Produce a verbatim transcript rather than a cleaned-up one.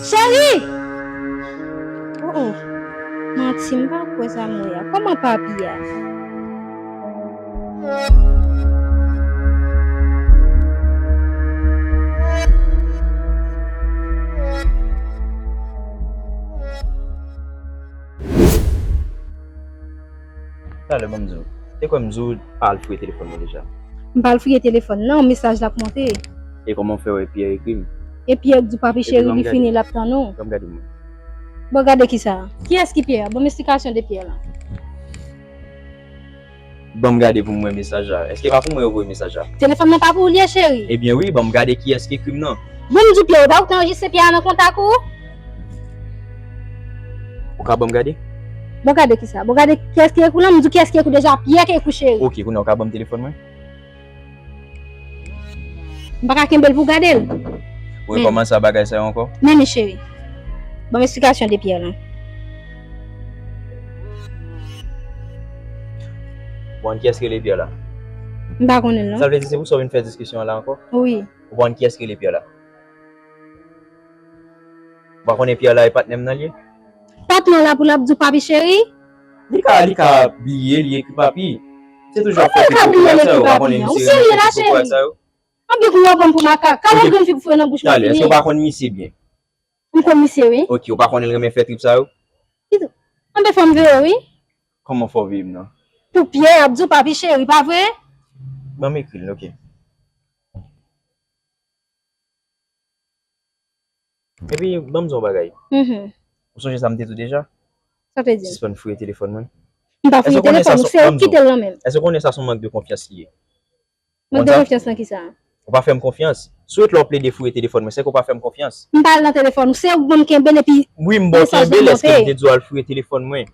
Cheri! Oh, oh. Manti, m pa kwè sa m wè a. Kòman papi a? Talè, ban m di w. Te kwè m di w pa al fouye telefòn mwen deja? M pa al fouye telefòn nan, mesaj la ap monte. E kòman w fè wè Pierre ekri m? E Pierre di w papi cheri li fini, l ap tann ou. Ban m gade mwen. Bon, gade kisa? Kiyès ki Pierre? Ban m esplikasyon de Pierre la. Ban m gade pou m wè mesaj la. Èske pa pou mwen yo voye mesaj la? Telefòn nan pa pou ou l ye, cheri. Ebyen wi, ban m gade kiyès ki ekri m nan. Bon, m di w Pierre, ou pa ou te anrejistre Pierre nan kontak ou? Ou ka ban m gade? Bon, gade kisa? Bon, gade kiyès ki ekri w lan, m di w kiyès ki ekri w deja, Pierre ki ekri w, cheri. Ok, kounye a ou ka ban m telefòn mwen? M pa ka kenbe l pou w gade l. Ou rekòmanse a bagay sa yo ankò? Men, men, cheri. Ban m esplikasyon de Pierre lan. Ou konn kiyès ki rele Pierre la? M pa konnen l, non. Sa vle di se pou sa w vin fè diskisyon an la ankò? Wi. Ou konn kiyès ki rele Pierre la? Ou pa konnen Pierre la e patnè m nan l ye? Patnè w la pou l ap di w papi cheri? Li ka, li ka bliye, li ekri papi. Se toujou ap fè ti kokorat sa yo, ou pa konnen misye renmen ti kokorat sa yo? Anben kou w ap pran m pou makak. Kale yon grenn fig fouye nan bouch mwen fini. Talè, èske ou pa konn misye byen? M konn misye, wi. Ok, ou pa konnen l renmen fè trip sa yo? Anben fò m veye w, wi. Kòman fò w veye m nan? Pou Pierre ap di w papi cheri, pa vre? Ban m ekri l, ok. Epi, ban m di w yon bagay. Mhm. Ou sonje sa m te di w deja? Sa w te di m? Sispann fouye telefòn mwen. M pa fouye telefòn ou, se ou ki kite l nan men m. Èske w konnen sa se yon mank de konfyans li ye? Mank de konfyans nan kisa? Ou pa fè m konfyans. Si w ret la w plede fouye telefòn mwen, se ke w pa fè m konfyans. M pa al nan telefòn ou, se ou k ban m kenbe l epi mesaj la monte. Wi, m ba w kenbe l, èske m te di w al fouye telefòn mwen?